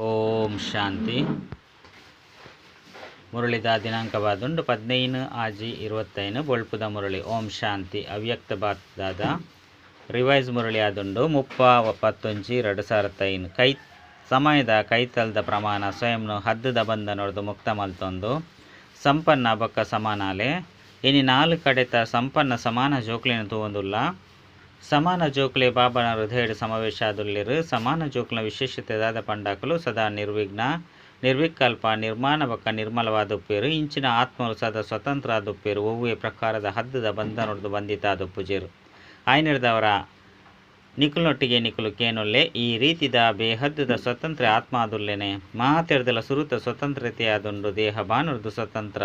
ಓಂ ಶಾಂತಿ. ಮುರಳಿದ ದಿನಾಂಕವಾದುಂಡು 15/6/25 ಬೊಳ್ಪುದ ಮುರಳಿ. ಓಂ ಶಾಂತಿ. ಅವ್ಯಕ್ತ ಬಾತ್ದಾದ ರಿವೈಸ್ ಮುರಳಿ ಆದುಂಡು 30/11/2005. ಕೈ ಸಮಯದ ಕೈತಲ್ದ ಪ್ರಮಾಣ ಸ್ವಯಂನು ಹದ್ದುದ ಬಂಧನೊರ್ದು ಮುಕ್ತ ಮಲ್ತೊಂದು ಸಂಪನ್ನ ಬೊಕ್ಕ ಸಮಾನಾಲೆ. ಇನಿ ನಾಲ್ ಕಡೆತ ಸಂಪನ್ನ ಸಮಾನ ಜೋಕ್ಲೆನ್ ತೂವೊಂದುಲ್ಲ. ಸಮಾನ ಜೋಕ್ಲೆ ಬಾಬನ ಹೃದಯಡ್ ಸಮಾವೇಶ ಆದುಲ್ಲೆರ್. ಸಮಾನ ಜೋಕ್ಲೆನ ವಿಶೇಷತೆ ದಾದ ಪಂಡಾಕಲು ಸದಾ ನಿರ್ವಿಘ್ನ, ನಿರ್ವಿಕಲ್ಪ, ನಿರ್ಮಾಣ ಬೊಕ್ಕ ನಿರ್ಮಲವಾದ ಉಪ್ಪೇರು. ಇಂಚಿನ ಆತ್ಮಲು ಸದಾ ಸ್ವತಂತ್ರ ಆದುಪ್ಪೇರು. ಒವ್ವೇ ಪ್ರಕಾರದ ಹದ್ದುದ ಬಂಧನೊರ್ದು ಬಂಧಿತ ಆದುಪ್ಪುಜೆರು. ಆಯ್ನಿರ್ದವರ ನಿಕುಲ್ನೊಟ್ಟಿಗೆ ನಿಕುಲು ಕೇನೊಲ್ಲೆ ಈ ರೀತಿದ ಬೇಹದ್ದುದ ಸ್ವತಂತ್ರ ಆತ್ಮ ಆದುಲ್ಲೆನೆ. ಮಾತೆರ್ದಲ ಸುರುತ ಸ್ವತಂತ್ರತೆಯಾದುಂಡು ದೇಹ ಬಾನುರ್ದು ಸ್ವತಂತ್ರ.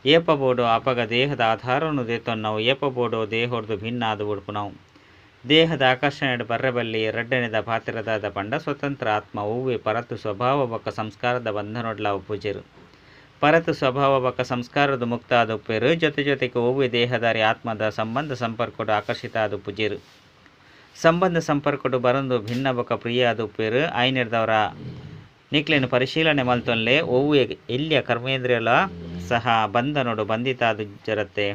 ಏಪ ಬೋಡು ಅಪಗ ದೇಹದ ಆಧಾರವನ್ನು ದೇತೊನ್ನವು, ಏಪ ಬೋಡು ದೇಹೊರ್ದು ಭಿನ್ನ ಆದು ಉಡ್ಪುನವು. ದೇಹದ ಆಕರ್ಷಣೆ ಬರ್ರೆಬಲ್ಲಿ. ರಡ್ಡನೆದ ಪಾತ್ರದಾದ ಪಂಡ ಸ್ವತಂತ್ರ ಆತ್ಮ ಒವ್ವೆ ಪರತು ಸ್ವಭಾವ ಬೊಕ್ಕ ಸಂಸ್ಕಾರದ ಬಂಧನೊಡ್ಲ ಉಪ್ಪುಜೆರು. ಪರತು ಸ್ವಭಾವ ಬೊಕ್ಕ ಸಂಸ್ಕಾರದ ಮುಕ್ತ ಆದುಪ್ಪೇರು. ಜೊತೆ ಜೊತೆಗೆ ಒವ್ವೆ ದೇಹದಾರಿ ಆತ್ಮದ ಸಂಬಂಧ ಸಂಪರ್ಕಡು ಆಕರ್ಷಿತ ಆದುಪ್ಪುಜೆರು. ಸಂಬಂಧ ಸಂಪರ್ಕಡು ಬರಂದು ಭಿನ್ನ ಬೊಕ್ಕ ಪ್ರಿಯ ಆದುಪ್ಪೇರು. ಆಯ್ನಿರ್ದವರ ನಿಕ್ಲೆನ್ ಪರಿಶೀಲನೆ ಮಲ್ತೊನ್ಲೆ ಒವ್ವೆ ಎಲ್ಯ ಕರ್ಮೇಂದ್ರಿಯಲ ಸಹ ಬಂಧನೊಡು ಬಂಧಿತಾದು ಜರತ್ತೆ.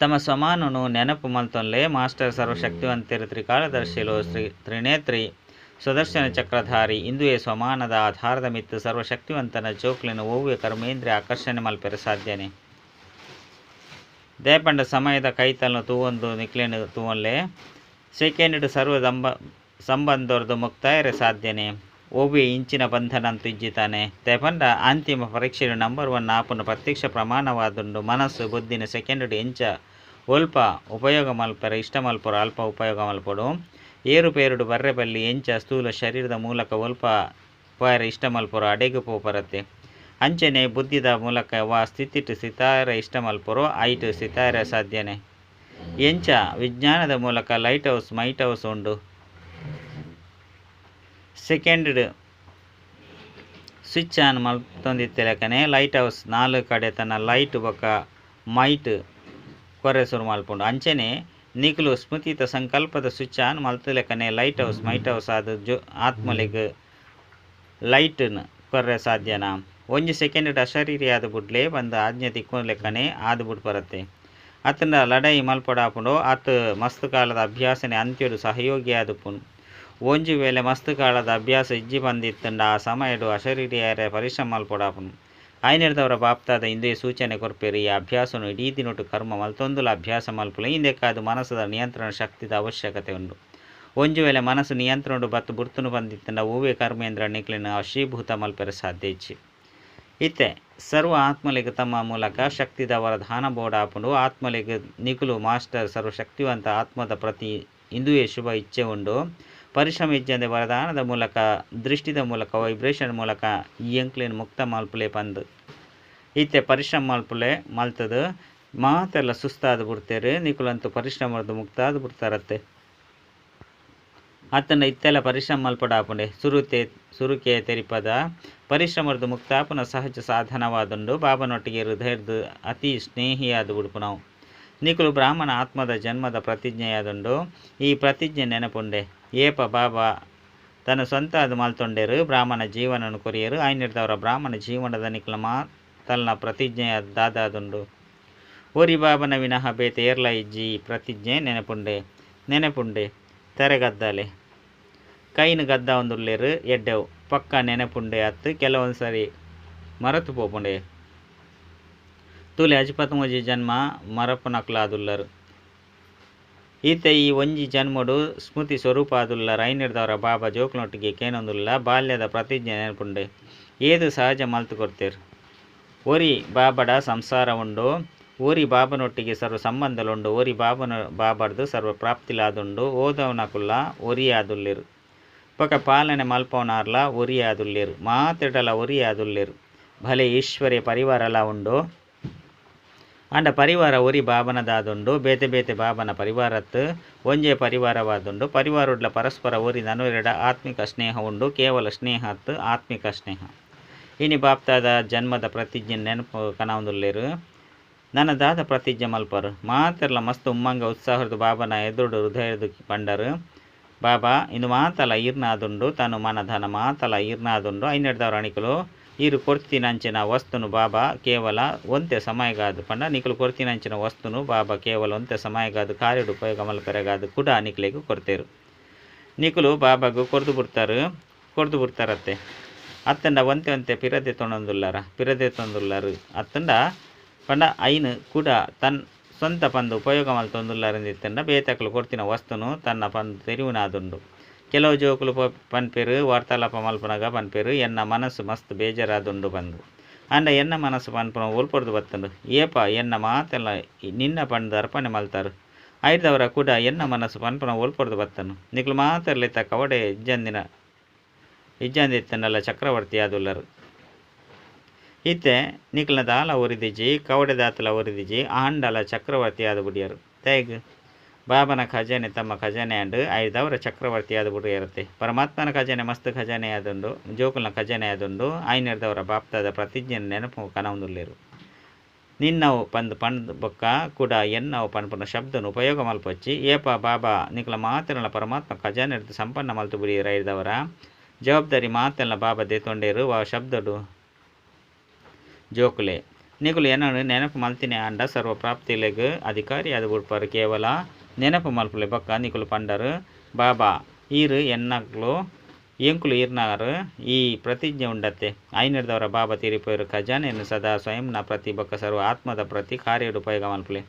ತಮ್ಮ ಸಮಾನನು ನೆನಪು ಮಲ್ತೊನ್ಲೆ. ಮಾಸ್ಟರ್ ಸರ್ವಶಕ್ತಿವಂತರು, ತ್ರಿಕಾಲದರ್ಶಿಲು, ಶ್ರೀ ತ್ರಿನೇತ್ರಿ, ಸುದರ್ಶನ ಚಕ್ರಧಾರಿ. ಇಂದುವೆ ಸ್ವಮಾನದ ಆಧಾರದ ಮಿತ್ತು ಸರ್ವಶಕ್ತಿವಂತನ ಜೋಕ್ಲೆನ್ ಒವ್ವೆ ಕರ್ಮೇಂದ್ರಿಯ ಆಕರ್ಷಣೆ ಮಲ್ಪೆರೆ ಸಾಧ್ಯನೆ. ದಯಪಂಡ ಸಮಯದ ಕೈತಲ್ನ ತೂವೊಂದು ನಿಕ್ಲೆನ್ ತೂವೊನ್ಲೆ. ಸೆಕೆಂಡ್ ಸರ್ವ ಸಂಬಂಧೊರ್ದು ಮುಕ್ತಾಯರೆ ಸಾಧ್ಯನೆ. ಒವ್ವೆ ಇಂಚಿನ ಬಂಧನಂತು ಇಜ್ಜಿತಾನೆ. ದಯಪಂಡ ಅಂತಿಮ ಪರೀಕ್ಷೆಯು ನಂಬರ್ 1 ಆಪುನ ಪ್ರತ್ಯಕ್ಷ ಪ್ರಮಾಣವಾದುಂಡು. ಮನಸ್ಸು ಬುದ್ಧಿನ ಸೆಕೆಂಡ್ ಎಂಚ ಒಲ್ಪ ಉಪಯೋಗ ಮಲ್ಪೆರೆ ಇಷ್ಟ ಮಲ್ಪೊಡು ಅಲ್ಪ ಉಪಯೋಗ ಮಲ್ಪೊಡು. ಏರುಪೇರುಡು ಬರ್ರೆ ಬಲ್ಲಿ. ಎಂಚ ಸ್ಥೂಲ ಶರೀರದ ಮೂಲಕ ಒಲ್ಪ ಪೋಯರೆ ಇಷ್ಟ ಮಲ್ಪೊರು ಅಡೆಗು ಪೋಪರತ್ತೆ. ಅಂಚನೆ ಬುದ್ಧಿದ ಮೂಲಕ ವಾ ಸ್ಥಿತಿಟ್ ಸ್ಥಿತಾರ ಇಷ್ಟ ಮಲ್ಪೊರು ಐಟ್ ಸ್ಥಿತಾರ ಸಾಧ್ಯನೆ. ಎಂಚ ವಿಜ್ಞಾನದ ಮೂಲಕ ಲೈಟ್ ಹೌಸ್ ಮೈಟ್ ಹೌಸ್ ಉಂಡು. ಸೆಕೆಂಡ್ ಸ್ವಿಚ್ ಆನ್ ಮಲ್ತೊಂದಿತ್ತೆಲಕನೆ ಲೈಟ್ ಹೌಸ್ ನಾಲ್ ಕಡೆ ತನ್ನ ಲೈಟ್ ಬೊಕ್ಕ ಮೈಟ್ ಕೊರೆ ಸುರು ಮಲ್ಪುಂಡು. ಅಂಚನೆ ನಿಕುಲು ಸ್ಮೃತಿತ ಸಂಕಲ್ಪದ ಸ್ವಿಚ್ ಆನ್ ಮಲ್ತಲೆಕನೆ ಲೈಟ್ ಹೌಸ್ ಮೈಟ್ ಹೌಸ್ ಆದ ಜೊ ಆತ್ಮಲೆಗ್ ಲೈಟ್ನ್ ಕೊರ್ರೆ ಸಾಧ್ಯನಾ. ಒಂಜಿ ಸೆಕೆಂಡ್ ಅಶರೀರಿ ಆದ ಬುಡ್ಲೆ ಬಂದು ಆಜ್ಞೆ ತಿಕ್ಕೊಲೆಕ್ಕನೆ ಆದ ಬುಡ್ ಬರತ್ತೆ. ಅತನ ಲಡಾಯಿ ಮಲ್ಪೊಡಾಪುಂಡು. ಆತ ಮಸ್ತ್ ಕಾಲದ ಅಭ್ಯಾಸನೆ ಅಂತ್ಯಡು ಸಹಯೋಗಿ ಆದುಪ್ಪುಂಡು. ಒಂಜಿ ವೇಳೆ ಮಸ್ತ್ ಕಾಲದ ಅಭ್ಯಾಸ ಇಜ್ಜಿ ಬಂದಿತ್ತಂಡ ಆ ಸಮಯಡು ಅಶರೀರಿಯಾರೆ ಪರಿಶ್ರಮ ಮಲ್ಪೊಡಾಪುಂಡು. ಆಯ್ನಿರ್ದವರ ಬಾಪ್ತಾದ ಇಂದೇ ಸೂಚನೆ ಕೊರ್ಪೇರು. ಈ ಅಭ್ಯಾಸನು ಇಡೀ ದಿನೊಟು ಕರ್ಮ ಮಲ್ತೊಂದುಲ ಅಭ್ಯಾಸ ಮಲ್ಪುಲೆ. ಇಂದೆಕ್ಕಾದು ಮನಸ್ಸದ ನಿಯಂತ್ರಣ ಶಕ್ತಿದ ಅವಶ್ಯಕತೆ ಉಂಡು. ಒಂಜಿ ವೇಳೆ ಮನಸ್ಸು ನಿಯಂತ್ರಣ ಬತ್ತು ಬುಡ್ತುನು ಬಂದಿತ್ತಂಡ ಒವ್ವೇ ಕರ್ಮೇಂದ್ರ ನಿಕ್ಲೆನ್ ವಶೀಭೂತ ಮಲ್ಪೆರೆ ಸಾಧ್ಯ ಇಜ್ಜಿ. ಇತ್ತೆ ಸರ್ವ ಆತ್ಮಲೆಗ್ ತಮ್ಮ ಮೂಲಕ ಶಕ್ತಿದ ವರದಾನ ಬೋಡಾಪುಂಡು. ಆತ್ಮಲೆಗ್ ನಿಕುಲು ಮಾಸ್ಟರ್ ಸರ್ವಶಕ್ತಿವಂತ ಆತ್ಮದ ಪ್ರತಿ ಇಂದುವೇ ಶುಭ ಇಚ್ಛೆ ಉಂಡು. ಪರಿಶ್ರಮ ಇಜ್ಜಂದೆ ವರದಾನದ ಮೂಲಕ, ದೃಷ್ಟಿದ ಮೂಲಕ, ವೈಬ್ರೇಷನ್ ಮೂಲಕ ಈ ಎಂಕ್ಲೆನ್ ಮುಕ್ತ ಮಲ್ಪುಲೆ ಪಂದ್. ಇತ್ತೆ ಪರಿಶ್ರಮ ಮಲ್ಪುಲೆ ಮಲ್ತದು ಮಾತೆಲ್ಲ ಸುಸ್ತಾದ ಬಿಡ್ತೇರು. ನಿಕುಲಂತೂ ಪರಿಶ್ರಮದ ಮುಕ್ತಾದ ಬಿಡ್ತಾರತ್ತೆ. ಅತ್ತಂಡ ಇತ್ತೆಲ್ಲ ಪರಿಶ್ರಮ ಮಲ್ಪಡಾಪುಂಡೆ. ಸುರುಕೆ ತೆರಿಪದ ಪರಿಶ್ರಮದ ಮುಕ್ತಾಪನ ಸಹಜ ಸಾಧನವಾದುಂಡು. ಬಾಬನೊಟ್ಟಿಗೆ ಹೃದಯದ ಅತಿ ಸ್ನೇಹಿಯಾದ ಬಿಡ್ಪು ನಾವು. ನಿಕುಲು ಬ್ರಾಹ್ಮಣ ಆತ್ಮದ ಜನ್ಮದ ಪ್ರತಿಜ್ಞೆಯಾದುಂಡು. ಈ ಪ್ರತಿಜ್ಞೆ ನೆನಪುಂಡೆ. ಏಪ ಬಾಬಾ ತನ್ನ ಸ್ವಂತ ಅದು ಮಲ್ತೊಂಡೇರು ಬ್ರಾಹ್ಮಣ ಜೀವನನು ಕೊರಿಯರು. ಆಯ್ನಿರ್ದವರ ಬ್ರಾಹ್ಮಣ ಜೀವನದ ನಿಕುಲ ಮಾತಲ್ನ ಪ್ರತಿಜ್ಞೆಯ ದಾದಾದುಂಡು. ಓರಿ ಬಾಬನ ವಿನಃ ಬೇತೆ ಏರ್ಲ ಇಜ್ಜಿ. ಈ ಪ್ರತಿಜ್ಞೆ ನೆನಪುಂಡೆ. ನೆನಪುಂಡೆ. ತೆರೆಗದ್ದಾಲೆ ಕೈನ್ ಗದ್ದ ಒಂದುಲ್ಲೇರು ಎಡ್ಡೆವು ಪಕ್ಕ ನೆನಪುಂಡೆ. ಅತ್ತು ಕೆಲವೊಂದು ಸರಿ ಮರತು ಪೋಪುಂಡೆ. ತೂಲೆ ಅಜ್ಪತ್ಮೂಜಿ ಜನ್ಮ ಮರಪುನಕ್ಲಾದುಲ್ಲರು. ಈತ ಈ ಒಂಜಿ ಜನ್ಮಡು ಸ್ಮೃತಿ ಸ್ವರೂಪ ಆದುಲ್ಲ. ಐನಿರ್ದವರ ಬಾಬಾ ಜೋಕ್ಲೊಟ್ಟಿಗೆ ಕೇನೊಂದುಲ್ಲ. ಬಾಲ್ಯದ ಪ್ರತಿಜ್ಞೆ ನೆನಪುಂಡೆ. ಏದು ಸಹಜ ಮಲ್ತು ಕೊಡ್ತೇರು. ಓರಿ ಬಾಬಡ ಸಂಸಾರ ಉಂಡು. ಓರಿ ಬಾಬನೊಟ್ಟಿಗೆ ಸರ್ವ ಸಂಬಂಧಲುಂಡು. ಓರಿ ಬಾಬನ ಬಾಬಡ್ದು ಸರ್ವ ಪ್ರಾಪ್ತಿಲಾದುಂಡು. ಓದವನಕುಲ್ಲ ಒರಿ ಆದುಲ್ಲೆರು. ಬೊಕ ಪಾಲನೆ ಮಲ್ಪವನಾರ್ಲ ಒರಿ ಆದುಲ್ಲೆರು. ಮಾತೆಡಲ ಒರಿ ಆದುಲ್ಲೆರು. ಭಲೆ ಈಶ್ವರ್ಯ ಪರಿವಾರಲ ಉಂಡು. ಅಂಡ ಪರಿವಾರ ಒರಿ ಬಾಬನದಾದುಂಡು. ಬೇತೆ ಬೇತೆ ಬಾಬನ ಪರಿವಾರತ್ ಒಂಜೇ ಪರಿವಾರವಾದುಂಡು. ಪರಿವಾರುಡ್ಲ ಪರಸ್ಪರ ಒರಿ ನನುರೆಡ ಆತ್ಮಿಕ ಸ್ನೇಹ ಉಂಡು. ಕೇವಲ ಸ್ನೇಹ ಅತ್ತು ಆತ್ಮಿಕ ಸ್ನೇಹ. ಇನಿ ಬಾಪ್ತಾದ ಜನ್ಮದ ಪ್ರತಿಜ್ಞೆ ನೆನಪು ಕನವೊಂದುಲ್ಲೆರು. ನನ್ನ ದಾದ ಪ್ರತಿಜ್ಞೆ ಮಲ್ಪರು. ಮಾತೆರ್ಲ ಮಸ್ತ್ ಉಮ್ಮಂಗ ಉತ್ಸಾಹದ ಬಾಬನ ಎದುರುಡು ಹೃದಯದ ಪಂಡರು. ಬಾಬಾ ಇಂದು ಮಾತಲ ಈರ್ನಾದುಂಡು ತನು ಮನ ಧನ ಮಾತಲ ಈರ್ನಾದುಂಡು ಐನೆಡ್ದವರ ನಿಕುಲು ಈರು ಕೊರ್ತಿನಂಚಿನ ವಸ್ತುನು ಬಾಬಾ ಕೇವಲ ಒಂತೆ ಸಮಯಗಾದು ಪಂಡ ನಿಕುಲು ಕೊರ್ತಿನಂಚಿನ ವಸ್ತುನು ಬಾಬಾ ಕೇವಲ ಒಂತೆ ಸಮಯಗಾದು ಕಾರ್ಯಡು ಉಪಯೋಗ ಮಲ್ಪೆರೆಗಾದು ಕೂಡ ನಿಕ್ಲೆಗ್ ಕೊರ್ತೇರು ನಿಕುಲು ಬಾಬಾಗು ಕೊರ್ದು ಬಿಡ್ತಾರೆ ಕೊರ್ದು ಬಿಡ್ತಾರತ್ತೆ ಅತ್ತಂಡ ಒಂತೆ ಒಂತೆ ಪಿರದೆ ತೊಣೊಂದುಲ್ಲಾರ ಪಿರದೆ ತೊಂದುಲ್ಲಾರು ಅತ್ತಂಡ ಪಂಡ ಐನು ಕೂಡ ತನ್ನ ಸ್ವಂತ ಪಂದು ಉಪಯೋಗ ಮಲ್ತೊಂದುಲ್ಲಾರಂದಿತ್ತಂಡ ಬೇತಕಲು ಕೊರ್ತಿನ ವಸ್ತುನು ತನ್ನ ಪಂದು ತೆರಿವುನಾದುಂಡು. ಕೆಲವು ಜೋಕುಲು ಪನ್ಪೆರು ವಾರ್ತಾಲಾಪ ಮಲ್ಪನಗ ಪನ್ಪೆರು ಎನ್ನ ಮನಸ್ಸು ಮಸ್ತ್ ಬೇಜಾರಾದುಂಡು ಪಂದು ಅಂಡ ಎನ್ನ ಮನಸ್ಸು ಪನ್ಪುನ ಒಲ್ಪೊರ್ದು ಬತ್ತುಂಡು ಏಪ ಎನ್ನ ಮಾತೆಲ್ಲ ನಿನ್ನ ಪಂದು ಅರ್ಪಣೆ ಮಲ್ತಾರು ಐದವರ ಕೂಡ ಎನ್ನ ಮನಸ್ಸು ಪನ್ಪುನ ಒಲ್ಪೊರ್ದು ಬತ್ತನು ನಿಕ್ಲು ಮಾತೆರ್ಲಿತ್ತ ಕವಡೆ ಇಜ್ಜಂದಿನ ಇಜ್ಜಂದಿತ್ತಂಡಲ ಚಕ್ರವರ್ತಿ ಆದುಲ್ಲರು ಇತ್ತೆ ನಿಕ್ಲ ದಾಲ ಒರಿದಿಜಿ ಕವಡೆ ದಾತಲ ಒರಿದಿಜಿ ಆಂಡಲ ಚಕ್ರವರ್ತಿ ಆದ ಬುಡಿಯರು ತೇಗ್ ಬಾಬನ ಖಜಾನೆ ತಮ್ಮ ಖಜಾನೆ ಅಂಡು ಐದವರ ಚಕ್ರವರ್ತಿ ಆದ ಬುಡಿಯರತ್ತೆ ಪರಮಾತ್ಮನ ಖಜಾನೆ ಮಸ್ತ್ ಖಜಾನೆ ಆದುಂಡು ಜೋಕುಲ್ನ ಖಜಾನೆ ಆದುಂಡು ಐನೆರ್ದವರ ಬಾಪ್ತಾದ ಪ್ರತಿಜ್ಞೆ ನೆನಪು ಕನವುಂದುಲ್ಲೇರು ನಿನ್ನವು ಪಂದ್ ಪಂದ್ ಬೊಕ್ಕ ಕೂಡ ಎನ್ನವು ಪನ್ಪುನ ಶಬ್ದನು ಉಪಯೋಗ ಮಲ್ಪೊಚ್ಚಿ ಏಪ ಬಾಬಾ ನಿಕ್ಲ ಮಾತೆರ್ನ ಪರಮಾತ್ಮ ಖಜಾನೆ ಸಂಪನ್ನ ಮಲ್ತು ಬುಡಿಯರ ಐದವರ ಜವಾಬ್ದಾರಿ ಮಾತೆಲ್ಲ ಬಾಬಾ ದೇತೊಂಡೇರು ವಾ ಶಬ್ದಡು ಜೋಕುಲೆ ನಿಕುಲು ಎನ್ನನು ನೆನಪು ಮಲ್ತಿನಿ ಆಂಡ ಸರ್ವ ಪ್ರಾಪ್ತಿಲೆಗ್ ಅಧಿಕಾರಿ ಆದ್ ಬುಡ್ಪರು ಕೇವಲ ನೆನಪು ಮಲ್ಪುಲೆ ಬೊಕ್ಕ ನಿಕುಲು ಪಂಡರು ಬಾಬಾ ಈರು ಎನ್ನಕ್ಲು ಎಂಕುಲು ಈರ್ನಾರು ಈ ಪ್ರತಿಜ್ಞೆ ಉಂಡತ್ತೆ ಐನೆರ್ದವರ ಬಾಬಾ ತೀರಿಪೋಯರು ಖಜಾನೆಯನ್ನು ಸದಾ ಸ್ವಯಂನ ಪ್ರತಿ ಬೊಕ್ಕ ಸರ್ವ ಆತ್ಮದ ಪ್ರತಿ ಕಾರ್ಯಡು ಉಪಯೋಗ ಮಲ್ಪುಲೆ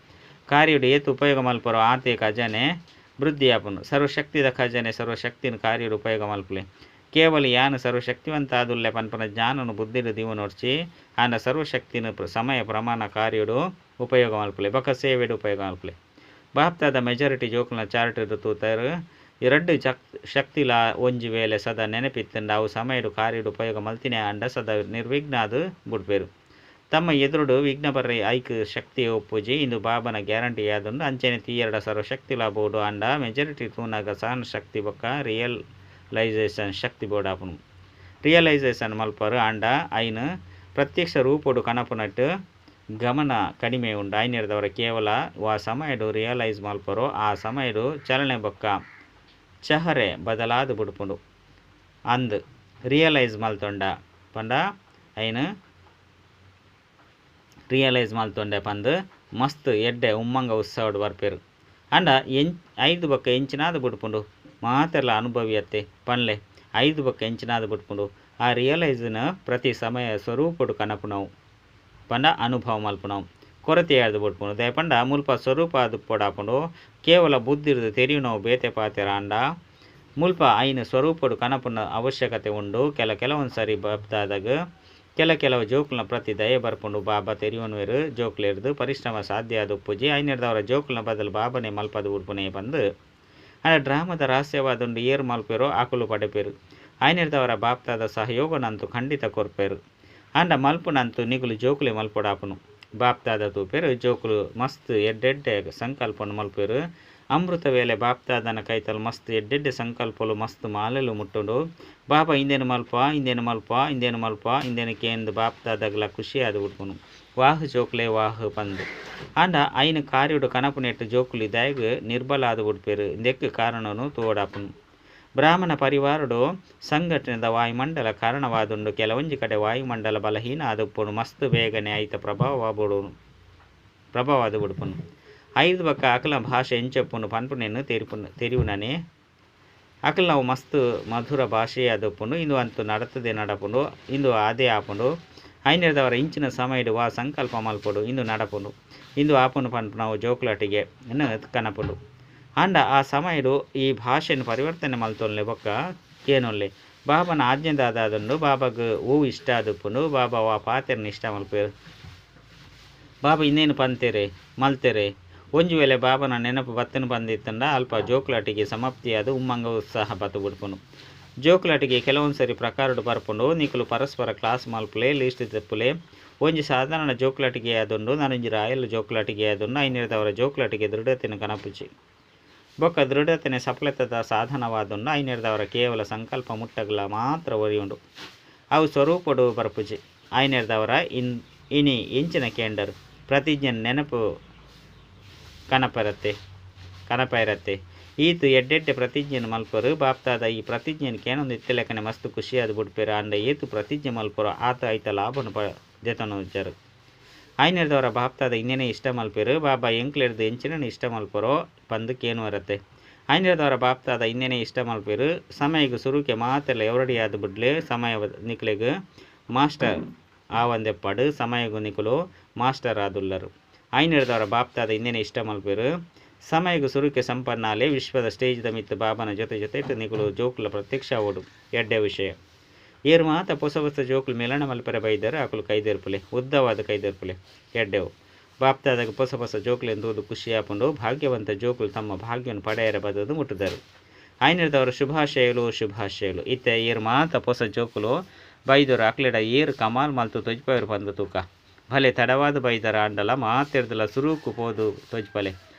ಕಾರ್ಯಡು ಏತ್ ಉಪಯೋಗ ಮಲ್ಪರು ಆತೆ ಖಜಾನೆ ವೃದ್ಧಿ ಆಪುಂಡು ಸರ್ವಶಕ್ತಿದ ಖಜಾನೆ ಸರ್ವಶಕ್ತಿನ ಕಾರ್ಯಡು ಉಪಯೋಗ ಮಲ್ಪುಲೆ ಕೇವಲ ಯಾನು ಸರ್ವಶಕ್ತಿವಂತ ಆದುಲ್ಲೆ ಪನ್ಪುನ ಜ್ಞಾನನು ಬುದ್ಧಿಡು ದೀವನೊಡ್ಚಿ ಆಂಡ ಸರ್ವಶಕ್ತಿನ ಸಮಯ ಪ್ರಮಾಣ ಕಾರ್ಯಡು ಉಪಯೋಗ ಮಲ್ಪುಲೆ ಬೊಕ್ಕ ಸೇವೆಡು ಉಪಯೋಗ ಮಲ್ಪುಲೆ ಬಾಪ್ತಾದ ಮೆಜಾರಿಟಿ ಜೋಕುಲ್ನ ಚಾರ್ಟ್ ತೂತರು ಎರಡು ಶಕ್ತಿಲ ಒಂಜಿ ವೇಳೆ ಸದಾ ನೆನಪಿತ್ತಂಡ ಅವು ಸಮಯಡು ಕಾರ್ಯಡು ಉಪಯೋಗ ಮಲ್ತಿನೇ ಆಂಡ ಸದಾ ನಿರ್ವಿಘ್ನ ಅದು ಬುಡ್ಪೇರು ತಮ್ಮ ಎದುರುಡು ವಿಘ್ನ ಬರ್ರೆ ಐಕ್ ಶಕ್ತಿ ಒಪ್ಪುಜಿ ಇಂದು ಬಾಬನ ಗ್ಯಾರಂಟಿ ಯಾದುಂಡು ಅಂಚನೆ ತೀಯರಡ ಸರ್ವಶಕ್ತಿಲ ಬೋಡು ಆಂಡ ಮೆಜಾರಿಟಿ ತೂನಾಗ ಸಹನ ಶಕ್ತಿ ಬೊಕ್ಕ ರಿಯಲ್ ಲೈಸೇಷನ್ ಶಕ್ತಿ ಬೋರ್ಡ್ ಆಪುನು ರಿಯಲೈಸೇಷನ್ ಮಲ್ಪರು ಆಂಡ ಐನು ಪ್ರತ್ಯಕ್ಷ ರೂಪೊಡು ಕನಪುನಟ್ಟು ಗಮನ ಕಡಿಮೆ ಉಂಡು ಐನೆರ್ದವರ ಕೇವಲ ವಾ ಸಮಯಡು ರಿಯಲೈಸ್ ಮಲ್ಪರು ಆ ಸಮಯಡು ಚಲನೆ ಬೊಕ್ಕ ಚಹರೆ ಬದಲಾದ ಬುಡ್ಪುಂಡು ಅಂದ್ ರಿಯಲೈಸ್ ಮಲ್ತೊಂಡ ಪಂಡ ಐನು ರಿಯಲೈಸ್ ಮಲ್ತೊಂಡೆ ಪಂದು ಮಸ್ತ್ ಎಡ್ಡೆ ಉಮ್ಮಂಗ ಉತ್ಸವಡ್ ಬರ್ಪೇರು ಅಂಡ ಐದು ಬೊಕ್ಕ ಎಂಚಿನಾದ ಬುಡ್ಪುಂಡು ಮಾತೆರ್ಲ ಅನುಭವಿಯತ್ತೆ ಪನ್ಲೆ ಐದು ಬೊಕ್ಕ ಎಂಚಿನಾದ ಬುಡ್ಪುಂಡು ಆ ರಿಯಲೈಸ್ನ ಪ್ರತಿ ಸಮಯ ಸ್ವರೂಪಡು ಕನಪುನವು ಪಂಡ ಅನುಭವ ಮಲ್ಪುನವು ಕೊರತೆ ಆದ್ ಬುಡ್ಪುಂಡು ದಾಯೆ ಪಂಡ ಮುಲ್ಪ ಸ್ವರೂಪ ಆದ್ ಪೊಡಾಪುಂಡು ಕೇವಲ ಬುದ್ಧಿರ್ದು ತೆರಿಯುನವು ಬೇತೆ ಪಾತೆರ ಆಂಡ ಮುಲ್ಪ ಐನ ಸ್ವರೂಪಡು ಕನಪುನ ಅವಶ್ಯಕತೆ ಉಂಡು ಕೆಲ ಕೆಲವೊಂದು ಸರಿ ಬಾಪ್ತಾದಾಗ ಕೆಲ ಕೆಲವು ಜೋಕುಲ್ನ ಪ್ರತಿ ದಯೆ ಬರ್ಪುಂಡು ಬಾಬಾ ತೆರಿಯುವನ್ವೇರು ಜೋಕುಲೆರ್ದು ಪರಿಶ್ರಮ ಸಾಧ್ಯ ಆದ್ ಉಪ್ಪುಜಿ ಐನೆರ್ದವರ ಜೋಕುಲ್ನ ಬದಲು ಬಾಬನೆ ಮಲ್ಪದ ಉಡ್ಪುನೆ ಪಂದು ಆಂಡ ಡ್ರಾಮದ ರಹಸ್ಯವಾದುಂಡು ಏರ್ ಮಲ್ಪೇರೋ ಆಕುಲು ಪಡೆಪೇರು ಐನೆರ್ದವರ ಬಾಪ್ತಾದ ಸಹಯೋಗನಂತು ಖಂಡಿತ ಕೊರ್ಪೇರು ಆಂಡ ಮಲ್ಪುನಂತು ನಿಗುಲು ಜೋಕುಲೆ ಮಲ್ಪೊಡಾಪುನು ಬಾಪ್ತಾದ ತೂಪೇರು ಜೋಕುಲು ಮಸ್ತ್ ಎಡ್ಡೆಡ್ಡೆ ಸಂಕಲ್ಪನು ಮಲ್ಪೇರು ಅಮೃತ ವೇಳೆ ಬಾಪ್ತಾದನ ಕೈತಲ್ ಮಸ್ತ್ ಎಡ್ಡೆಡ್ಡೆ ಸಂಕಲ್ಪಲು ಮಸ್ತ್ ಮಾಲೆಲು ಮುಟ್ಟುಂಡು ಬಾಬಾ ಇಂದೇನು ಮಲ್ಪ ಇಂದೇನು ಮಲ್ಪ ಇಂದೇನು ಮಲ್ಪ ಇಂದೇನು ಕೇಂದು ಬಾಪ್ತಾದಗ್ಲ ಖುಷಿಯಾದ ಉಡ್ಪುನು ವಾಹ್ ಜೋಕುಲೆ ವಾಹ್ ಪಂದು ಆಂಡ ಐನ ಕಾರ್ಯಡು ಕನಪುನೆಟ್ಟು ಜೋಕುಲು ಇದಾಯಗ್ ನಿರ್ಬಲ ಆದ್ ಉಡ್ಪೇರು ಇಂದೆಕ್ ಕಾರಣನು ತೋಡಾಪುನು ಬ್ರಾಹ್ಮಣ ಪರಿವಾರಡು ಸಂಘಟನೆದ ವಾಯುಮಂಡಲ ಕಾರಣವಾದುಂಡು ಕೆಲವೊಂಜಿ ಕಡೆ ವಾಯುಮಂಡಲ ಬಲಹೀನ ಆದುಪ್ಪುನು ಮಸ್ತ್ ಬೇಗನೆ ಐತ ಪ್ರಭಾವ ಬುಡ್ಪುನು ಐದು ಬೊಕ್ಕ ಅಕಲ ಭಾಷೆ ಎಂಚಪ್ಪುನು ಪನ್ಪುನೆನ್ ತೆರಿಯುನನೆ ಅಕಲ್ನವು ಮಸ್ತ್ ಮಧುರ ಭಾಷೆ ಆದುಪ್ಪುಂಡು ಇಂದು ಅಂತೂ ನಡತದೆ ನಡಪುಂಡು ಇಂದು ಆದೇ ಆಪುಂಡು ಐನೆರ್ದವರ ಇಂಚಿನ ಸಮಯಡು ವಾ ಸಂಕಲ್ಪ ಮಲ್ಪೊಡು ಇಂದು ನಡಪುಂಡು ಇಂದು ಆಪುನು ಪನ್ಪುನವು ಜೋಕುಲಾಟಿಗೆ ಕನಪುಂಡು ಆಂಡ ಆ ಸಮಯಡು ಈ ಭಾಷೆನ್ ಪರಿವರ್ತನೆ ಮಲ್ತೊಲ್ಲೆ ಬೊಕ್ಕ ಕೇನೊಲ್ಲೆ ಬಾಬನ ಆಜ್ಞೆದಾದುಂಡು ಬಾಬಾಗ್ ಹೂ ಇಷ್ಟ ಆದುಪ್ಪುಂಡು ಬಾಬಾ ವಾ ಪಾತೆರ್ನ ಇಷ್ಟ ಮಲ್ಪೇರು ಬಾಬಾ ಇನ್ನೇನು ಪಂತೇರೆ ಮಲ್ತೇರೆ ಒಂಜಿ ವೇಳೆ ಬಾಬನ ನೆನಪು ಬತ್ತನು ಬಂದಿತ್ತಂಡ ಅಲ್ಪ ಜೋಕುಲಾಟಿಗೆ ಸಮಾಪ್ತಿಯಾದ ಉಮ್ಮಂಗ ಉತ್ಸಾಹ ಬತ್ತು ಬಿಡ್ಪುಂಡು ಜೋಕುಲಾಟಿಗೆ ಕೆಲವೊಂದು ಸರಿ ಪ್ರಕಾರಡು ಬರ್ಪುಂಡು ನಿಕುಲು ಪರಸ್ಪರ ಕ್ಲಾಸ್ ಮಲ್ಪುಲೆ ಲೀಸ್ಟ್ ತೆಪ್ಪುಲೆ ಒಂಜಿ ಸಾಧಾರಣ ಜೋಕುಲಾಟಿಗೆ ಆದುಂಡು ನಾನೊಂಜಿ ರಾಯಲ್ ಜೋಕುಲಾಟಿಗೆ ಆದುಂಡು ಐನೆರ್ದವರ ಜೋಕುಲಾಟಿಗೆ ದೃಢತೆಯನ್ನು ಕನಪುಜಿ ಬೊಕ್ಕ ದೃಢತೆನೆ ಸಫಲತೆದ ಸಾಧನವಾದುಂಡು ಐನೆರ್ದವರ ಕೇವಲ ಸಂಕಲ್ಪ ಮುಟ್ಟಗಲ ಮಾತ್ರ ಒರಿಯುಂಡು ಅವು ಸ್ವರೂಪಡು ಬರ್ಪುಜಿ ಐನೆರ್ದವರ ಇನಿ ಎಂಚಿನ ಕೇಂಡರು ಪ್ರತಿಜ್ಞೆ ನೆನಪು ಕನಪೈರತ್ತೆ ಈತ್ ಎಡ್ಡೆಡ್ಡೆ ಪ್ರತಿಜ್ಞೆನ್ ಮಲ್ಪರು. ಬಾಪ್ತಾದ ಈ ಪ್ರತಿಜ್ಞೆನ್ ಕೇನೊಂದು ಇತ್ತಿಲೆಕ್ಕನೆ ಮಸ್ತ್ ಖುಷಿಯಾದ್ ಬುಡ್ಪೆರ್. ಆಂಡ ಏತ್ ಪ್ರತಿಜ್ಞೆ ಮಲ್ಪರೋ ಆತ ಐತ ಲಾಭನು ದೆತೊನುಜರು. ಆಯ್ನೆರ್ದವರ ಬಾಪ್ತಾದ ಇಂದೇನೆ ಇಷ್ಟ ಮಲ್ಪೆರು. ಬಾಬಾ ಎಂಕ್ಲೆರ್ದು ಎಂಚಿನ ಇಷ್ಟ ಮಲ್ಪರೋ ಪಂದು ಕೇನುವರತೆ. ಆಯ್ನೆರ್ದವರ ಬಾಪ್ತಾದ ಇಂದೇನೆ ಇಷ್ಟ ಮಲ್ಪೆರು. ಸಮಯಗ್ ಸುರುಕೆ ಮಾತೆಲ್ಲ ಎವರಡಿಯಾದ ಬುಡ್ಲೆ ಸಮಯ ನಿಕ್ಲೆಗ್ ಮಾಸ್ಟರ್ ಆವಂದೆಪ್ಪಡು ಸಮಯಗು ನಿಕುಲು ಮಾಸ್ಟರ್ ಆದುಲ್ಲರು. ಆಯ್ನೆರ್ದವರ ಬಾಪ್ತಾದ ಇಂದೇನೆ ಇಷ್ಟ ಮಲ್ಪೆರು. ಸಮಯಗ್ ಸುರುಕೆ ಸಂಪನ್ನಾಲೆ ವಿಶ್ವದ ಸ್ಟೇಜ್ದ ಮಿತ್ತು ಬಾಬನ ಜೊತೆ ಜೊತೆ ನಿಕುಲು ಜೋಕುಲ ಪ್ರತ್ಯಕ್ಷ ಆವೋಡು. ಎಡ್ಡೆ ವಿಷಯ. ಏರು ಮಾತ ಪೊಸ ಹೊಸ ಜೋಕುಲು ಮಿಲನ ಮಲ್ಪೆರೆ ಬೈದರು ಅಕುಲು ಕೈದೆರ್ಪುಲೆ ಉದ್ದವಾದ ಕೈದೆರ್ಪುಲೆ. ಎಡ್ಡೆವು. ಬಾಪ್ತಾದಾಗ ಪೊಸ ಹೊಸ ಜೋಕುಲೆನ್ ತೂದು ಖುಷಿಯಾಪುಂಡು. ಭಾಗ್ಯವಂತ ಜೋಕುಲು ತಮ್ಮ ಭಾಗ್ಯವನ್ನು ಪಡೆಯರ ಬದದು ಮುಟ್ಟುದರು. ಆಯ್ನೆರ್ದವರ ಶುಭಾಶಯಲು ಶುಭಾಶಯಲು. ಇತ್ತೆ ಏರು ಮಾತ ಪೊಸ ಜೋಕುಲು ಬೈದರು ಅಕ್ಲೆಡ ಏರು ಕಮಾಲ್ ಮಲ್ತು ತೊಜ್ಪವರು ಪಂದು ತೂಕ. ಭಲೆ ತಡವಾದ ಬೈದರ ಆಂಡಲ ಮಾತೆರ್ದಲ ಸುರುಕು ಪೋದು ತೊಜ್ಪಲೆ.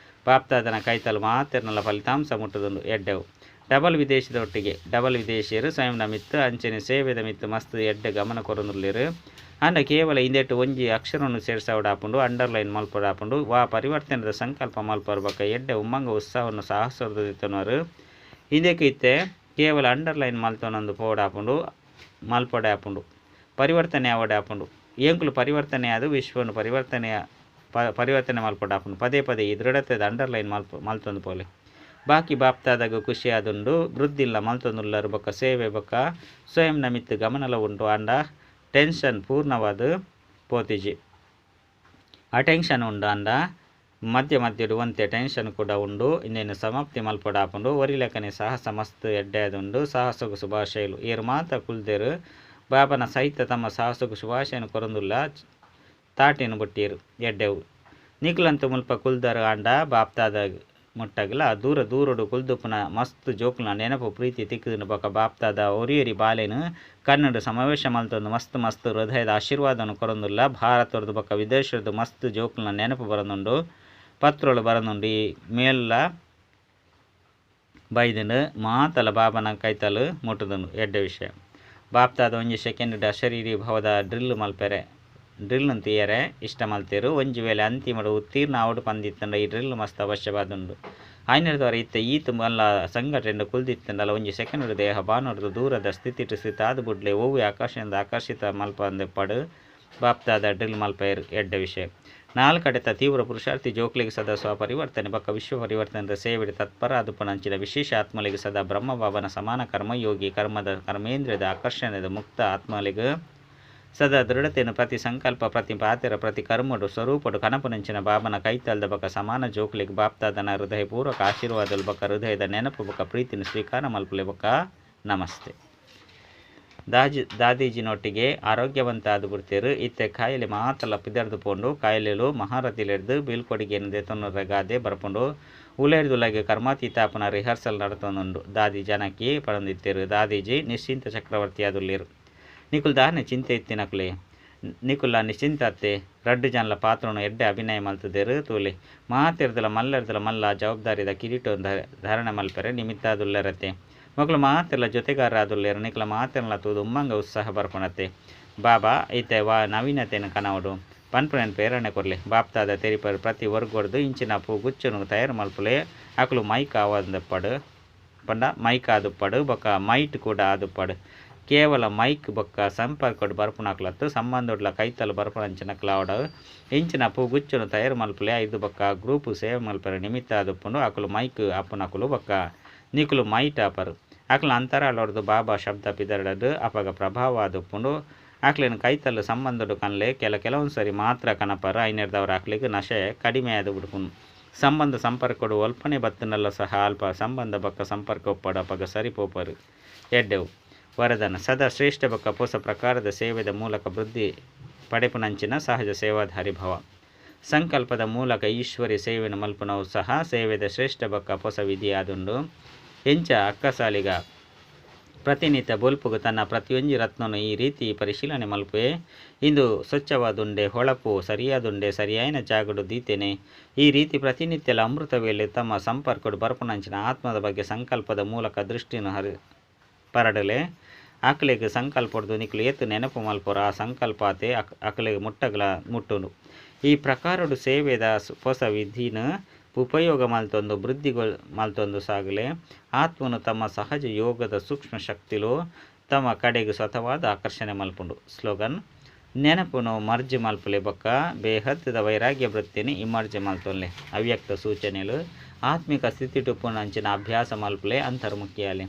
ಬಾಪ್ತಾದನ ಕೈತಲ್ ಮಾತೆರ್ನಲ ಫಲಿತಾಂಶ ಮುಟ್ಟುದುಂಡು. ಎಡ್ಡೆವು. ಡಬಲ್ ವಿದೇಶದ ಒಟ್ಟಿಗೆ ಡಬಲ್ ವಿದೇಶಿಯರು ಸ್ವಯಂನ ಮಿತ್ತು ಅಂಚನೆ ಸೇವೆದ ಮಿತ್ತು ಮಸ್ತ್ ಎಡ್ಡೆ ಗಮನ ಕೊರೊಂದುಲ್ಲೆರ್. ಆಂಡ ಕೇವಲ ಇಂದೆಟ್ ಒಂಜಿ ಅಕ್ಷರವನ್ನು ಸೇರ್ಸಾವಡಾಪುಂಡು, ಅಂಡರ್ಲೈನ್ ಮಲ್ಪಡಾಪುಂಡು. ವಾ ಪರಿವರ್ತನೆದ ಸಂಕಲ್ಪ ಮಲ್ಪರು ಬೊಕ್ಕ ಎಡ್ಡೆ ಉಮ್ಮಂಗ ಉತ್ಸಾಹವನ್ನು ಸಾಹಸದ ದೆತೊನುವರು. ಇಂದೆಕ್ ಇತ್ತೆ ಕೇವಲ ಅಂಡರ್ಲೈನ್ ಮಲ್ತೊನೊಂದು ಪೋಡಾಪುಂಡು, ಮಲ್ಪಡೆ ಆಪುಂಡು, ಪರಿವರ್ತನೆ ಆವಡೆ ಆಪುಂಡು. ಎಂಕುಲು ಪರಿವರ್ತನೆ ಆದ್ ವಿಶ್ವನು ಪರಿವರ್ತನೆಯ ಪರಿವರ್ತನೆ ಮಲ್ಪಡಾಪುಂಡು. ಪದೇ ಪದೇ ಈ ದೃಢತೆದ ಅಂಡರ್ಲೈನ್ ಮಲ್ತೊಂದು ಪೋಲೆ. ಬಾಕಿ ಬಾಪ್ತಾದಾಗ ಖುಷಿಯಾದುಂಡು. ವೃದ್ಧಿಲ್ಲ ಮಲ್ತೊಂದುಲ್ಲರು ಬೊಕ್ಕ ಸೇವೆ ಬೊಕ್ಕ ಸ್ವಯಂನ ಮಿತ್ತು ಗಮನಲ ಉಂಟು. ಆಂಡ ಟೆನ್ಷನ್ ಪೂರ್ಣವಾದ ಪೋತಿಜಿ. ಆ ಟೆನ್ಷನ್ ಉಂಡು ಅಂಡ ಮಧ್ಯ ಮಧ್ಯಡು ಒಂತೆ ಟೆನ್ಷನ್ ಕೂಡ ಉಂಡು. ಇನ್ನೇನು ಸಮಾಪ್ತಿ ಮಲ್ಪಡಾಪುಂಡು. ಒರಿಲೆಕ್ಕನೆ ಸಾಹಸ ಮಸ್ತ್ ಎಡ್ಡೆ ಆದುಂಡು. ಸಾಹಸಗು ಶುಭಾಶಯಲು. ಏರು ಮಾತ ಕುಲ್ದೆರು ಬಾಬನ ಸಹಿತ ತಮ್ಮ ಸಾಹಸಗು ಶುಭಾಶಯನು ಕೊರೊಂದುಲ್ಲ ತಾಟೆನು ಬೊಟ್ಟಿಯರು. ಎಡ್ಡೆವು. ನಿಕ್ಲಂತ ಮುಲ್ಪ ಕುಲ್ದರು ಆಂಡ ಬಾಪ್ತಾದ ಮುಟ್ಟಗಲ ದೂರ ದೂರಡು ಕುಲ್ದುಪ್ಪುನ ಮಸ್ತ್ ಜೋಕುಲ್ನ ನೆನಪು ಪ್ರೀತಿ ತಿಕ್ಕುದು ಬೊಕ್ಕ ಬಾಪ್ತಾದ ಒರಿಯೊರಿ ಬಾಲೆನು ಕನ್ನಡ ಸಮಾವೇಶ ಮಲ್ತೊಂದು ಮಸ್ತ್ ಮಸ್ತ್ ಹೃದಯದ ಆಶೀರ್ವಾದವನ್ನು ಕೊರೊಂದುಲ್ಲ. ಭಾರತದ ಬೊಕ್ಕ ವಿದೇಶದ ಮಸ್ತ್ ಜೋಕುಲ್ನ ನೆನಪು ಬರೊಂದುಂಡು, ಪತ್ರೊಳು ಬರೊಂದುಂಡು. ಈ ಮೇಲ್ಲ ಬೈದುಂಡು ಮಾತಲ ಬಾಬನ ಕೈತಲು ಮುಟ್ಟುದುಂಡು. ಎಡ್ಡೆ ವಿಷಯ. ಬಾಪ್ತಾದ ಒಂಜಿ ಸೆಕೆಂಡ್ ಅಶರೀರಿ ಭವದ ಡ್ರಿಲ್ ಮಲ್ಪೆರೆ ಡ್ರಿಲ್ ತೀಯರೆ ಇಷ್ಟ ಮಲ್ತೇರು. ಒಂಜಿ ವೇಳೆ ಅಂತಿಮಡು ಉತ್ತೀರ್ಣ ಆವಡು ಪಂದಿತ್ತಂಡ ಈ ಡ್ರಿಲ್ ಮಸ್ತ್ ಅವಶ್ಯವಾದುಂಡು. ಆಯ್ನೆರ್ದವರ ಇತ್ತೆ ಈತ್ ಮಲ್ಲ ಸಂಘಟನೆ ಕುಲ್ದಿತ್ತಂಡಲ ಒಂಜಿ ಸೆಕೆಂಡ್ ದೇಹ ಬಾನೊಡ್ದು ದೂರದ ಸ್ಥಿತಿಟ್ ಸ್ಥಿತಾದ ಬುಡ್ಲೆ ಒವ್ವೆ ಆಕರ್ಷಣದ ಆಕರ್ಷಿತ ಮಲ್ಪಂದೆಪ್ಪಡು ಬಾಪ್ತಾದ ಡ್ರಿಲ್ ಮಲ್ಪೆರ್. ಎಡ್ಡೆ ವಿಷಯ. ನಾಲ್ಕಡೆತ ತೀವ್ರ ಪುರುಷಾರ್ಥಿ ಜೋಕ್ಲೆಗ್ ಸದಾ ಸ್ವಪರಿವರ್ತನೆ ಬೊಕ್ಕ ವಿಶ್ವ ಪರಿವರ್ತನೆದ ಸೇವೆಡ್ ತತ್ಪರ ಆದುಪ್ಪುನಂಚಿನ ವಿಶೇಷ ಆತ್ಮಲೆಗ್ ಸದಾ ಬ್ರಹ್ಮಬಾಬನ ಸಮಾನ ಕರ್ಮಯೋಗಿ ಕರ್ಮದ ಕರ್ಮೇಂದ್ರಿಯದ ಆಕರ್ಷಣೆದ ಮುಕ್ತ ಆತ್ಮಲೆಗ್ ಸದಾ ದೃಢತೆಯನ್ನು ಪ್ರತಿ ಸಂಕಲ್ಪ ಪ್ರತಿ ಪಾತೆರ ಪ್ರತಿ ಕರ್ಮಡು ಸ್ವರೂಪಡು ಕನಪುನಂಚಿನ ಬಾಬನ ಕೈತಲ್ದ ಬೊಕ್ಕ ಸಮಾನ ಜೋಕ್ಲೆಗ್ ಬಾಪ್ತಾದನ ಹೃದಯಪೂರ್ವಕ ಆಶೀರ್ವಾದಲು ಬೊಕ್ಕ ಹೃದಯದ ನೆನಪು ಬೊಕ್ಕ ಪ್ರೀತಿನ ಸ್ವೀಕಾರ ಮಲ್ಪುಲೆ ಬೊಕ್ಕ ನಮಸ್ತೆ. ದಾದೀಜಿನೊಟ್ಟಿಗೆ ಆರೋಗ್ಯವಂತ ಆದ್ ಬುಡ್ತೇರು. ಇತ್ತೆ ಕಾಯಿಲೆ ಮಾತಲ ಪಿದರ್ದು ಪೋಂಡು. ಕಾಯಿಲೆಲು ಮಹಾರಥಿಲೆರ್ದು ಬೀಳ್ಕೊಡುಗೆಯನ್ನು ದೆತೊನುರ ಗಾದೆ ಬರ್ಪುಂಡು. ಉಲೈರ್ದುಲಗೆ ಕರ್ಮಾತೀತಾಪನ ರಿಹರ್ಸಲ್ ನಡತೊಂದುಂಡು. ದಾದಿ ಜನಕಿ ಪಡೊಂದಿತ್ತೇರು. ದಾದೀಜಿ ನಿಶ್ಚಿಂತ ಚಕ್ರವರ್ತಿಯಾದುಲ್ಲೇರು. ನಿಕುಲು ದಾನೆ ಚಿಂತೆ ಇತ್ತಿನಕುಲೆ ನಿಕುಲ ನಿಶ್ಚಿಂತತೆ ರಡ್ಡು ಜನಲ ಪಾತ್ರನು ಎಡ್ಡೆ ಅಭಿನಯ ಮಲ್ತದೇರು. ತೂಲೆ ಮಾತೆರ್ದಲ ಮಲ್ಲೆರ್ದಲ ಮಲ್ಲ ಜವಾಬ್ದಾರಿದ ಕಿರೀಟ ಧಾರಣೆ ಮಲ್ಪೆರೆ ನಿಮಿತ್ತಾದುಲ್ಲರತೆ. ಮಕ್ಕಳು ಮಾತೆಲ್ಲ ಜೊತೆಗಾರರಾದುಲ್ಲೇರು. ನಿಕುಲ ಮಾತೆರ್ಲ ತೂದು ಉಮ್ಮಂಗ ಉತ್ಸಾಹ ಬರ್ಪುಣತೆ. ಬಾಬಾ ಇತ್ತೆ ವಾ ನವೀನತೆಯನ್ನು ಕನವಡು ಪನ್ಪುನೆನ್ ಪ್ರೇರಣೆ ಕೊರ್ಲೆ. ಬಾಪ್ತಾದ ತೆರಿಪರು ಪ್ರತಿ ವರ್ಗೊಡ್ದು ಇಂಚಿನ ಪೂ ಗುಚ್ಚನು ತಯಾರು ಮಲ್ಪುಲೆ. ಅಕುಲು ಮೈಕ್ ಆವಂದೆಪ್ಪಡು ಪಂಡ ಮೈಕ್ ಆದುಪ್ಪಡು ಬೊಕ್ಕ ಮೈಟ್ ಕೂಡ ಆದುಪ್ಪಡು. ಕೇವಲ ಮೈಕ್ ಬೊಕ್ಕ ಸಂಪರ್ಕಡ್ ಬರ್ಪುನಕ್ಲತ್ತು ಸಂಬಂಧೊಡ್ಲ ಕೈತಲ್ ಬರ್ಪುನಂಚಿನಕ್ಲಾವಡ ಇಂಚಿನ ಪೂಗುಚ್ಚನು ತಯಾರು ಮಲ್ಪುಲೆ. ಐದು ಬೊಕ್ಕ ಗ್ರೂಪ್ ಸೇವೆ ಮಲ್ಪೆರೆ ನಿಮಿತ್ತ ಆದುಪ್ಪುಂಡು. ಅಕುಲು ಮೈಕ್ ಅಪ್ಪುನಕುಲು ಬೊಕ್ಕ ನಿಕುಲು ಮೈಟ್ ಆಪರು. ಅಕ್ಲ ಅಂತರಾಳೊಡ್ದು ಬಾಬಾ ಶಬ್ದ ಪಿದರ್ಡದು ಅಪಗ ಪ್ರಭಾವ ಆದುಪ್ಪುಂಡು. ಅಕ್ಲೆನ ಕೈತಲ್ ಸಂಬಂಧೊಡು ಕನ್ಲೆ ಕೆಲವೊಂದು ಸರಿ ಮಾತ್ರ ಕನಪರು. ಐನೆರ್ದವರ ಅಕ್ಲೆಗ್ ನಶೆ ಕಡಿಮೆ ಆದ್ ಬಿಡ್ಪುಂಡು. ಸಂಬಂಧ ಸಂಪರ್ಕಡು ಅಲ್ಪನೆ ಬತ್ತನಲ್ಲ ಸಹ ಅಲ್ಪ ಸಂಬಂಧ ಬೊಕ್ಕ ಸಂಪರ್ಕ ಒಪ್ಪಡು ಅಪಗ ಸರಿ ಪೋಪರು. ಎಡ್ಡೆವು. ವರದಾನ. ಸದಾ ಶ್ರೇಷ್ಠ ಬೊಕ್ಕ ಪೊಸ ಪ್ರಕಾರದ ಸೇವೆದ ಮೂಲಕ ವೃದ್ಧಿ ಪಡೆಪುನಂಚಿನ ಸಹಜ ಸೇವಾಧಾರಿ ಭವ. ಸಂಕಲ್ಪದ ಮೂಲಕ ಈಶ್ವರಿ ಸೇವೆಯನ್ನು ಮಲ್ಪುನವು ಸಹ ಸೇವೆದ ಶ್ರೇಷ್ಠ ಬೊಕ್ಕ ಪೊಸ ವಿಧಿಯಾದುಂಡು. ಎಂಚ ಅಕ್ಕಸಾಲಿಗ ಪ್ರತಿನಿತ್ಯ ಬೊಲ್ಪುಗು ತನ್ನ ಪ್ರತಿಯೊಂಜಿ ರತ್ನನು ಈ ರೀತಿ ಪರಿಶೀಲನೆ ಮಲ್ಪುವೆ. ಇಂದು ಸ್ವಚ್ಛವಾದುಂಡೆ, ಹೊಳಪು ಸರಿಯಾದುಂಡೆ, ಸರಿಯಾಯಿನ ಜಾಗಡು ದೀತೇನೆ. ಈ ರೀತಿ ಪ್ರತಿನಿತ್ಯಲ ಅಮೃತ ವೇಳೆ ತಮ್ಮ ಸಂಪರ್ಕಡು ಬರ್ಪುನಂಚಿನ ಆತ್ಮದ ಬಗ್ಗೆ ಸಂಕಲ್ಪದ ಮೂಲಕ ದೃಷ್ಟಿಯನ್ನು ಪರಡಲೆ. ಆಕಲೆಗ್ ಸಂಕಲ್ಪಡ್ದು ನಿಕುಲು ಏತ್ ನೆನಪು ಮಲ್ಪೊರ ಆ ಸಂಕಲ್ಪಾತೆ ಅಕಲೆಗ್ ಮುಟ್ಟಗಲ ಮುಟ್ಟುಂಡು. ಈ ಪ್ರಕಾರಡು ಸೇವೆದ ಪೊಸ ವಿಧಿನ ಉಪಯೋಗ ಮಲ್ತೊಂದು ವೃದ್ಧಿ ಮಲ್ತೊಂದು ಸಾಗಲೆ. ಆತ್ಮನು ತಮ್ಮ ಸಹಜ ಯೋಗದ ಸೂಕ್ಷ್ಮ ಶಕ್ತಿಲು ತಮ್ಮ ಕಡೆಗೆ ಸ್ವತಃವಾದ ಆಕರ್ಷಣೆ ಮಲ್ಪುಂಡು. ಸ್ಲೋಗನ್: ನೆನಪುನು ಮರ್ಜಿ ಮಲ್ಪುಲೆ ಬೊಕ್ಕ ಬೇಹದ್ದದ ವೈರಾಗ್ಯ ವೃತ್ತಿನಿ ಇಮರ್ಜಿ ಮಲ್ತೊನ್ಲೆ. ಅವ್ಯಕ್ತ ಸೂಚನೆಲು: ಆತ್ಮಿಕ ಸ್ಥಿತಿಟುಪ್ಪುನಂಚಿನ ಅಭ್ಯಾಸ ಮಲ್ಪುಲೆ ಅಂತರ್ಮುಖಿಯಾಲೆ.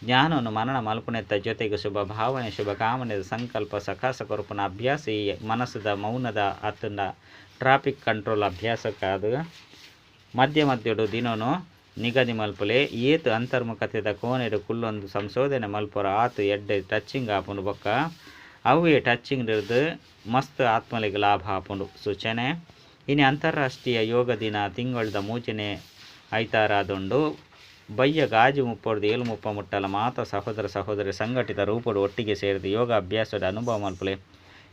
ಜ್ಞಾನವನ್ನು ಮನನ ಮಲ್ಪುನೆತ್ತ ಜೊತೆಗೆ ಶುಭ ಭಾವನೆ ಶುಭ ಕಾಮನೆದ ಸಂಕಲ್ಪ ಸಕಾಸ ಕೊರ್ಪುನ ಅಭ್ಯಾಸ ಈ ಮನಸ್ಸುದ ಮೌನದ ಅತ್ತಂಡ ಟ್ರಾಫಿಕ್ ಕಂಟ್ರೋಲ್ ಅಭ್ಯಾಸಕ್ಕಾದ್ ಮಧ್ಯ ಮಧ್ಯಡು ದಿನೊನು ನಿಗದಿ ಮಲ್ಪುಲೆ. ಏತ್ ಅಂತರ್ಮುಖತೆದ ಕೋಣೆಡ್ ಕುಲ್ಲೊಂದು ಸಂಶೋಧನೆ ಮಲ್ಪುರ ಆತ್ ಎಡ್ಡೆ ಟಚಿಂಗ್ ಆಪುಂಡು ಬೊಕ್ಕ ಅವ್ವೇ ಟಚಿಂಗ್ ಡ್ದ್ ಮಸ್ತ್ ಆತ್ಮಲೆಗ್ ಲಾಭ ಆಪುಂಡು. ಸೂಚನೆ: ಇನಿ ಅಂತಾರಾಷ್ಟ್ರೀಯ ಯೋಗ ದಿನ ತಿಂಗೊಳ್ದ ಮೂಜನೇ ಐತಾರಾದುಂಡು. ಬಯ್ಯಗ್ 6:30 ರ್ದ್ 7:30 ಮುಟ್ಟಲ ಮಾತ ಸಹೋದರ ಸಹೋದರಿ ಸಂಘಟಿತ ರೂಪೊಡು ಒಟ್ಟಿಗೆ ಸೇರ್ದ್ ಯೋಗ ಅಭ್ಯಾಸಡ್ ಅನುಭವ ಮಲ್ಪುಲೆ.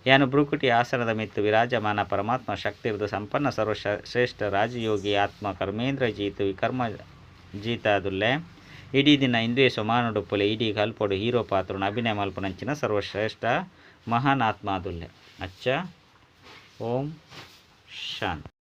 ಯಾನ್ ಭ್ರೂಕುಟಿ ಆಸನದ ಮಿತ್ತ್ ವಿರಾಜಮಾನ ಪರಮಾತ್ಮ ಶಕ್ತಿರ್ದ್ ಸಂಪನ್ನ ಸರ್ವ ಶ್ರೇಷ್ಠ ರಾಜಯೋಗಿ ಆತ್ಮ ಕರ್ಮೇಂದ್ರ ಜೀತ್ ವಿಕರ್ಮ ಜೀತಾದುಲ್ಲೆ. ಇಡೀ ದಿನ ಇಂದುವೆ ಸಮಾನೊಡುಪ್ಪುಲೆ. ಇಡೀ ಕಲ್ಪೊಡು ಹೀರೋ ಪಾತ್ರನ ಅಭಿನಯ ಮಲ್ಪುನಂಚಿನ ಸರ್ವಶ್ರೇಷ್ಠ ಮಹಾನ್ ಆತ್ಮ ಆದುಲ್ಲೆ. ಅಚ್ಚ, ಓಂ ಶಾಂತಿ.